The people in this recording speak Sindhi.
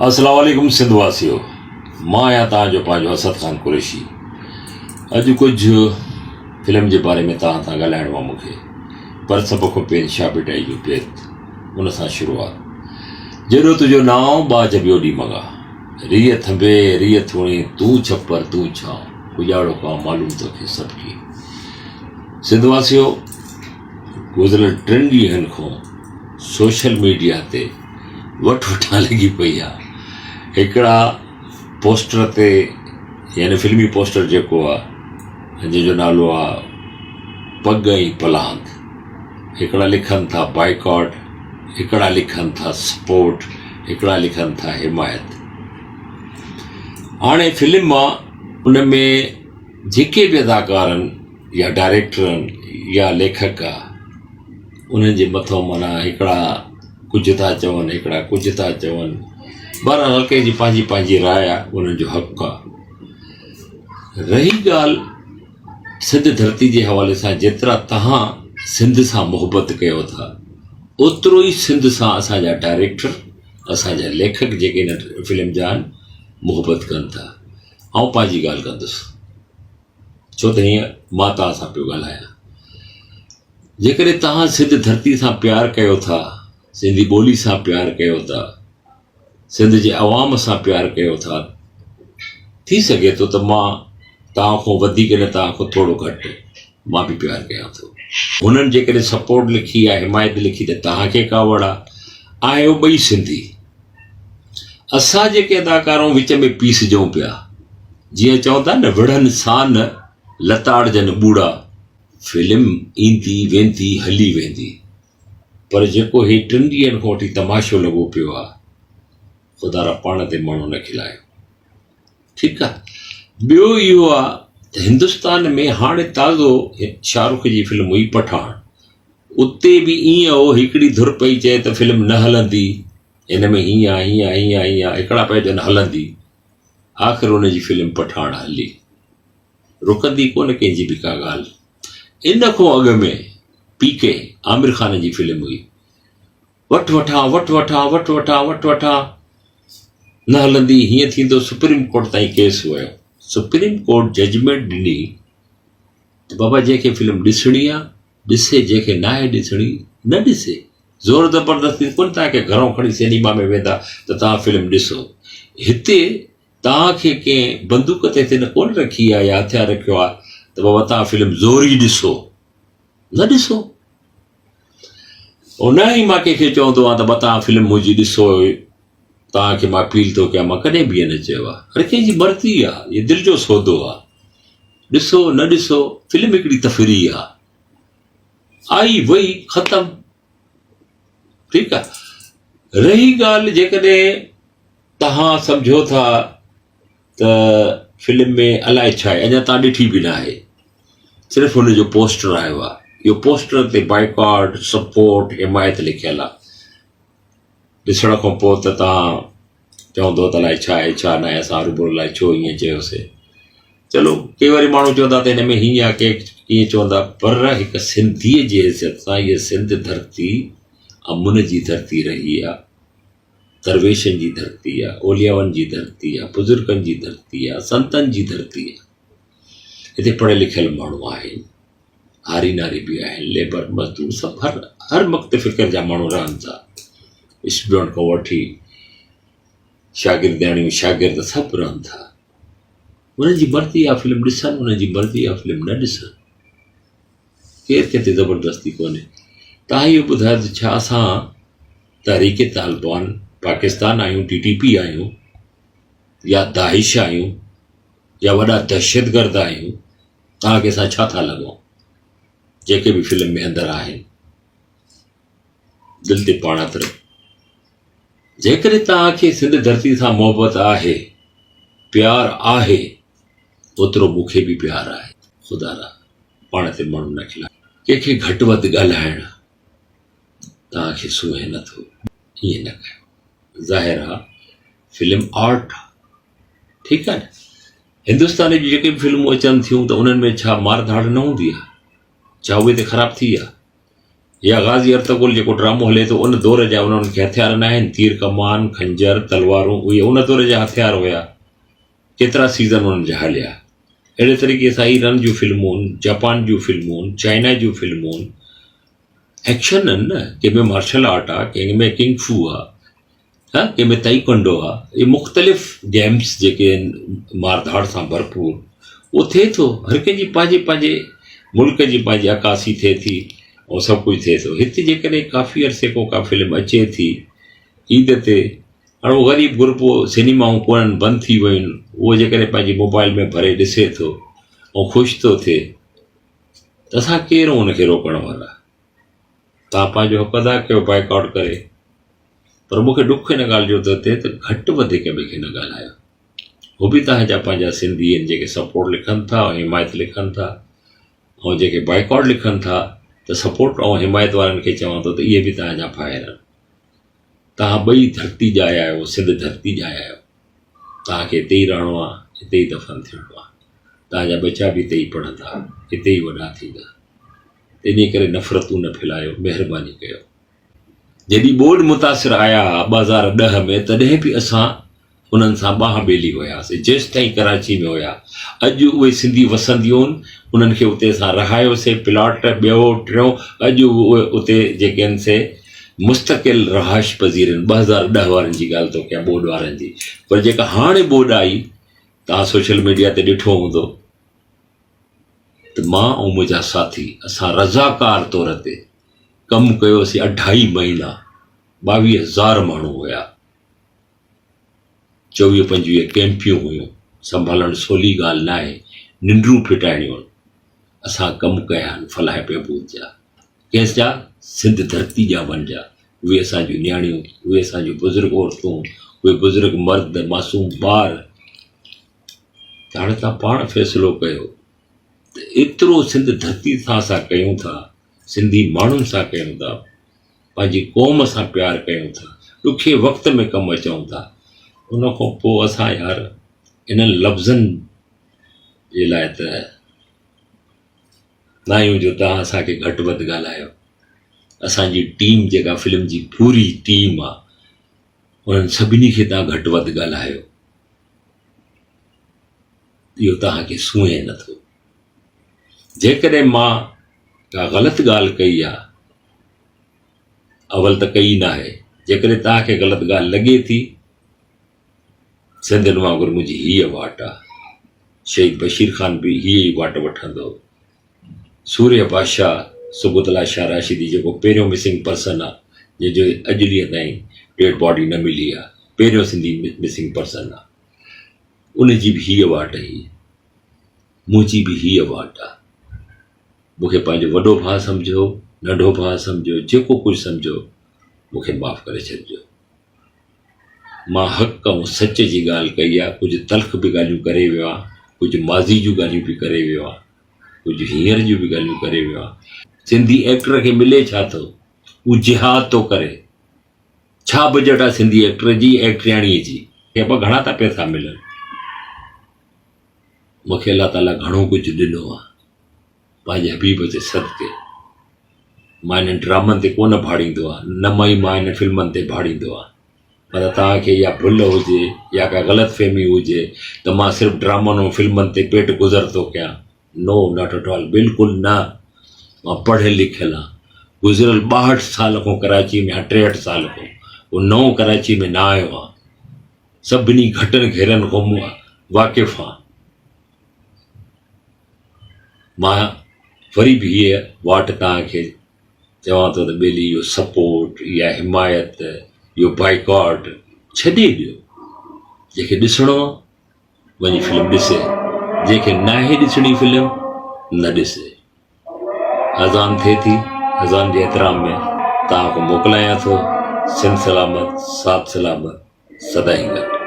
اسلام عليڪم سنڌ واسيو مان آهيان توهان جو پنهنجو اسد خان قريشي اڄ ڪجهه فلم جي باري ۾ توهان سان ڳالهائڻو آهي مونکي پر سڀ کان پهرين شاهه ڀٽائي جو بيت ان سان شروعات جيڏو تنهنجو نانء ٻاجهه به اوڏي مڳا ريء ٿنڀي ريء ٿوڻي تون ڇپر تون ڇانء اجاڙو ڪان معلوم توکي سڀ ڪي سنڌ واسيو گذريل ٽن ڏينهن کان سوشل ميڊيا تي وٺ وٺان لڳي پئي آ هڪڙا پوسٽر تي يعني فلمي پوسٽر جيڪو آ جنهن جو نالو آ پڳ ۽ پلاند هڪڙا لکن ٿا بائيڪاٽ هڪڙا لکن ٿا سپورٽ هڪڙا لکن ٿا حمايت هاڻي فلم آ ان ۾ جيڪي به اداڪارن يا ڊائريڪٽرن يا ليکڪ آ انهن جي مٿو معنيٰ هڪڙا ڪجهه ٿا چون هڪڙا ڪجهه ٿا چون بهرحال هر ڪنهن جي پنهنجي پنهنجي راء آ انهن جو حق آ رهي ڳالهه سنڌ ڌرتي جي حوالي سان جيترا تهان سنڌ سان محبت ڪيو ٿا اوترو ئي سنڌ سان اسان جا ڊائريڪٽر اسان جا ليکڪ جيڪي هن فلم جا آهن محبت ڪن ٿا آئون پنهنجي ڳالهه ڪندس ڇو ته هينئر مان توهان سان پيو ڳالهايان. جيڪڏهن توهان سنڌ ڌرتي سان پيار ڪيو ٿا، سنڌي ٻولي سان پيار ڪيو ٿا، سنڌ جي عوام سان پيار ڪيو ٿا، ٿي سگهي ٿو ته مان توهان کان وڌيڪ نه توهان کان ٿورو گهٽ مان به پيار ڪيان ٿو. هنن جيڪڏهن سپورٽ لکي يا حمايت لکي ته توهان کي ڪاوڙ آ. آهيو ٻئي سنڌي. اسان جيڪي اداڪارون وچ ۾ پيسجون پيا. جيئن چون ٿا نه وڙهن سان لتاڙجن ٻوڙا. فلم ايندي ويندي هلي ويندي پر جيڪو هي ٽن ڏينهن کان وٺي تماشو لڳو پيو آ خدارا پاڻ تي ماڻهو نه کلايو ٺيڪ آ ٻيو اهو آ ته هندستان ۾ هاڻي تازو شاهه رخ جي فلم هئي پٺاڻ اتي به ائين هو هڪڙي ڌر پئي چئي ته فلم نه هلندي هن ۾ هيئن آ هيئن آ هيئن آ هيئن آ هڪڙا پيا چون هلندي آخر ان جي فلم پٺاڻ هلي رڪندي ڪونه ڪنهن جي به ڪا ڳالهه. ان کان اڳ ۾ پي ڪي عامر خان جي فلم هئي. وٺ وٺان وٺ وٺان وٺ وٺان وٺ وٺان نه هلندي هيئن ٿيندو سپريم ڪورٽ تائين ڪيس ويو. سپريم ڪورٽ ججمينٽ ڏني ته بابا جنهن کي فلم ڏسڻي آ ڏسي جنهن کي ناهي ڏسڻي نه ڏسي. زور زبردستي ڪونه توهان کي گهرون کڻي سئنيما ۾ ويندا ته توهان فلم ڏسو. هتي توهان کي ڪنهن بندوق ته هتي نه ڪونه رکي آهي يا هٿيار رکيو آهي ته بابا توهان فلم زوري ڏسو نه ڏسو او نه ئي مان ڪنهن کي چوندو آهيان ته بابا توهان فلم منهنجي ڏسو توهان کي مان اپيل ٿو ڪيان مان ڪڏهن به ائين نه چيو آهي هر ڪنهن جي مرضي آهي هي دل جو سودو آهي ڏسو نه ڏسو فلم هڪڙي تفريح آهي آئي وئي ختم ٺيڪ آهي رهي ڳالهه جيڪڏهن توهان سمجهو ٿا ته فلم ۾ الائي ڇا آهي اڃا توهان ڏٺي به ناهي صرف هن جو پوسٽر آيو آهي اهو پوسٽر تي بائيڪاٽ سپورٽ حمايت لکيل آهي ڏسڻ کان پوء ته توهان چوندو ته الائي ڇا آهي ڇا ناهي اسان هروڀرو الائي ڇو ائين چيوسي چلو ڪي وري ماڻهو چوندا ته هن ۾ هيئن آهي ڪي ڪيئن چوندا پر هڪ سنڌيء جي حيثيت سان هيء سنڌ ڌرتي امن جي ڌرتي رهي آهي درويشن جي ڌرتي آ، اوليائن جي ڌرتي آ، بزرگن جي ڌرتي آ، سنتن جي ڌرتي آ. هتي پڙهيل لکيل ماڻهو آهن، هاري ناري به آهن، ليبر مزدور سڀ هر هر مڪت فڪر جا ماڻهو رهن ٿا. اسٽوڊنٽ کان وٺي شاگردياڻيون شاگرد سڀ رهن ٿا. انهن جي مرضي آ فلم ڏسن، انهن جي مرضي آ فلم نه ڏسن. ڪير ڪنهن تي زبردستي ڪونهي. توهان اهو ٻڌايو ته ڇا اسان تحريڪ طالبان پاڪستان آهيون، ٽي ٽي پي آهيون يا داعش آهيون يا وڏا دهشتگرد آهيون، توهان کي اسان ڇا ٿا لڳون جيڪي به فلم ۾ اندر آهن. دل تي پاڻ هٿ رکو. جيڪڏهن توهان کي سنڌ ڌرتي سان محبت آهي، پيار آهي، اوترو مون کي به پيار آهي. خدا را پاڻ تي ماڻهو نه کلايو. ڪنهن کي گهٽ وڌ ڳالهائڻ توهان کي سونهين نه ٿو. ائين نه ڪيو. ظاهر آ فلم آرٽ آ. ٺيڪ آ نه. هندستان جون جيڪي به فلمون اچن ٿيون ته انهن ۾ ڇا مار ڌاڙ نه هوندي آ؟ ڇا اهي ته خراب ٿي ويا؟ يا غازي ارطغرل جيڪو ڊرامو هلي ٿو ان دور جا انهن کي هٿيار ناهن، تير ڪمان، خنجر، تلوارون اهي ان دور جا هٿيار هيا. ڪيترا سيزن انهن جا هليا. اهڙي طريقي سان ايران جون فلمون، جاپان جون فلمون، چائنا جون فلمون ايڪشن آهن نه ڪنهن ۾ مارشل آرٽ آهي ڪنهن ۾ ڪنگ فو آهي ها ڪنهن ۾ تائيڪونڊو آهي اهي مختلف گيمس جيڪي آهن مار ڌاڙ سان ڀرپور اهو ٿئي ٿو هر ڪنهن جي پنهنجي پنهنجي ملڪ جي پنهنجي عڪاسي ٿئي ٿي ۽ سڀ ڪجهه ٿئي ٿو هتي جيڪڏهن ڪافي عرصي کان ڪا فلم اچي ٿي عيد تي هاڻ اهو غريب غربو سئنيمائون ڪونهن بند ٿي ويون آهن اهو جيڪڏهن پنهنجي موبائل ۾ ڀري ڏسي ٿو ۽ خوش ٿو ٿئي ته اسان ڪير آهيون ان کي روڪڻ وارا توهان پنهنجو حق ادا ڪيو بائيڪاٽ ڪري پر مون کي ڏک ان ڳالهه جو ٿو ٿئي ته گهٽ وڌ هڪ ٻئي کي نه ڳالهايو هو به توهان جا پنهنجا سنڌي آهن جيڪي سپورٽ لکن ٿا ۽ حمايت لکن ٿا ۽ جيڪي بائيڪاٽ لکن ٿا ته سپورٽ ۽ حمايت وارن کي چوان ٿو ته اهي به توهان جا ڀائر آهن توهان ٻئي ڌرتي ڄايا آهيو، سنڌ ڌرتي ڄايا آهيو. توهان کي هتي ئي رهڻو آهي، هتي ئي دفن ٿيڻو آهي. توهان جا ٻچا به هتي ئي پڙهندا، هتي ئي وڏا ٿيندا. انهيء ڪري نفرتون نه ڦهلايو، مهرباني ڪيو. جڏهن ٻوڏ متاثر آيا ها 2010 ۾ تڏهن به اسان انهن سان ٻانهن ٻيلي هياسين، جيستائين ڪراچي ۾ هيا. اڄ اهي سنڌي وسنديون، انهن کي اتي اسان رهايوسين، پلاٽ ٻيو ٽيون، اڄ اهي اتي جيڪي آهن سي مستقل رهائش پذير آهن. 2010 وارن جي ڳالهه ٿو ڪيان ٻوڏ وارن جي، پر جيڪا هاڻي ٻوڏ آئي، توهان سوشل ميڊيا تي ڏٺو هوندو ته مان ۽ منهنجا ساٿي اسان رضاڪار طور تي ڪم ڪيوسين، اڍائي مهينا 22 هزار ماڻهو هيا. 24 25 ڪئمپيون هيون، سنڀالڻ سولي ڳالهه ناهي، ننڊون ڦٽائڻيون آهن. اسان ڪم ڪيا آهن فلاح بهبود جا، ڪنهن جا؟ سنڌ ڌرتي ڄاون جا، اهي اسان جون نياڻيون، اهي اسان جون بزرگ عورتون، اهي بزرگ مرد، معصوم ٻار. ته هاڻي توهان پاڻ فيصلو ڪيو ته ايترو سنڌ ڌرتي سان اسان ڪيون ٿا، سنڌي ماڻهن سان ڪيون ٿا، پنهنجي قوم سان پيار ڪيون ٿا، ڏکي وقت ۾ ڪم اچون ٿا، ان کان پوء اسان يار انهن لفظن جي لاء ته نه آهيون جو توهان اسان کي گهٽ وڌ ڳالهايو. اسان جي ٽيم جيڪا فلم جي پوري ٽيم آ انهن سڀني کي توهان گهٽ وڌ ڳالهايو، اهو توهان کي سونهين نٿو. جيڪڏهن مان ڪا غلط ڳالهه ڪئي آ اول ته ڪئي ناهي، جيڪڏهن توهان کي غلط ڳالهه لڳي ٿي، سنڌين وانگر منهنجي هيء واٽ آ. شهيد بشير خان به هيء ئي واٽ وٺندو. سورهيه بادشاهه صبغت الله شاهه راشدي جيڪو پهريون مسنگ پرسن آ، جنهن جو اڄ ڏينهن تائين ڊيڊ باڊي نه ملي آ، پهريون سنڌي مسنگ پرسن آ، ان جي به هيء واٽ هئي. منهنجي به هيء واٽ آ. مون کي پنهنجو وڏو ڀاء سمجهو، ننڍو ڀاء سمجهو، جيڪو ڪجهه سمجهو، مون کي معاف ڪري ڇڏجو. مان حق ۽ سچ جي ڳالهه ڪئي آ، ڪجهه تلخ به ڳالهيون ڪري ويو آهيان، ڪجهه ماضي جون ڳالهيون به ڪري ويو آهيان، ڪجهه هينئر جون به ڳالهيون ڪري ويو آهيان. سنڌي ايڪٽر کي ملي ڇا ٿو؟ هو جهاد ٿو ڪري. ڇا بجيٽ آ سنڌي ايڪٽر جي، ايڪٽرياڻيء جي؟ ابا گهڻا ٿا پئسا ملن؟ مون کي الله تعاليٰ گهڻو ڪجهه ڏنو آهي، پنهنجي حبيب جي صدقي مان انهن ڊرامن تي ڪونه ڀاڙيندو آهيان، نه ئي مان انهن فلمن تي ڀاڙيندو آهيان، پر توهان کي اها ڀل هجي يا ڪا غلط فهمي هجي ته مان صرف ڊرامن ۽ فلمن تي پيٽ گذر ٿو ڪيان، نو not at all بلڪل نه، مان پڙهيل لکيل آهيان، گذريل 62 سال کان ڪراچي ۾ آهيان، 63 سال کان، ڪو نئون ڪراچي ۾ نه آيو آهيان. سڀني گهٽن گهيرن کان مون واقف آهيان. مان وري به هيء واٽ توهان کي چوان ٿو ته ٻيلي اهو سپورٽ، اها حمايت، اهو بائيڪاٽ ڇڏي ڏيو. جنهن کي ڏسڻو آهي وڃي فلم ڏسي، جنهن کي ناهي ڏسڻي فلم نه ڏسي. اذان ٿئي ٿي، اذان جي احترام ۾ توهان کان موڪلايان ٿو. سنڌ سلامت، ساٿ سلامت، سدائين گڏ.